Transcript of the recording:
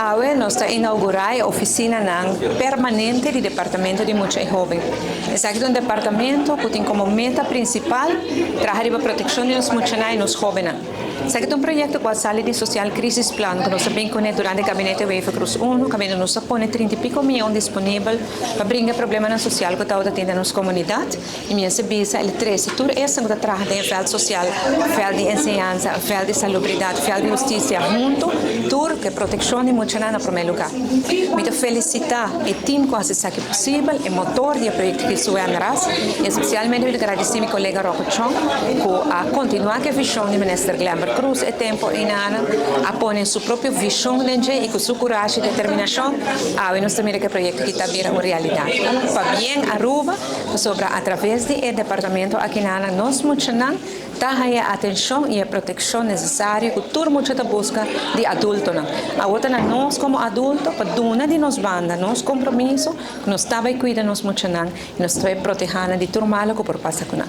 Awe nos ta inaugurá e ofisinanan permanente di Departamento di Mucha i Hóben. Esaki ta un departamento ku tin komo meta prinsipal traha riba protekshon di nos muchanan i nos hóbennan. Esaki ta un proyekto ku a sali di Social Crisis Plan ku nos a bin kuné durante Gabinete Wever-Croes I, kaminda nos a pone trinta i piko mion disponibel pa bringa problemanan sosial ku tabata tin den nos komunidat. I mi a bisa el trese tur esnan ku ta traha den e vèlt sosial, vèlt di enseñansa, vèlt di salubridat, vèlt di hustisia huntu, tur ku e protekshon di muchanan na promé lugá. Mi ta felisitá e tim ku hasi esaki posibel, e motor di e proyekto aki Sue-Ann Ras, i espesialmente mi ta gradisí mi kolega Rocco Chong ku a kontinuá ku e vishon di Minister Glenbert Croes e tempu einanan, a pone su propio vishon den dje i ku su kurashi i determinashon awe nos ta mira ku e proyekto aki ta bira un realidat. Pabien Aruba! Pasobra atraves di e departamento akinanan nos muchanan ta haña e atenshon i e protekshon nesesario ku tur mucha ta buska di adultonan. Awor ta na nos komo adulto pa duna di nos banda nos kompromiso ku nos ta bai kuida nos muchanan i nos ta bai protehá nan di tur malo ku por pasa ku nan.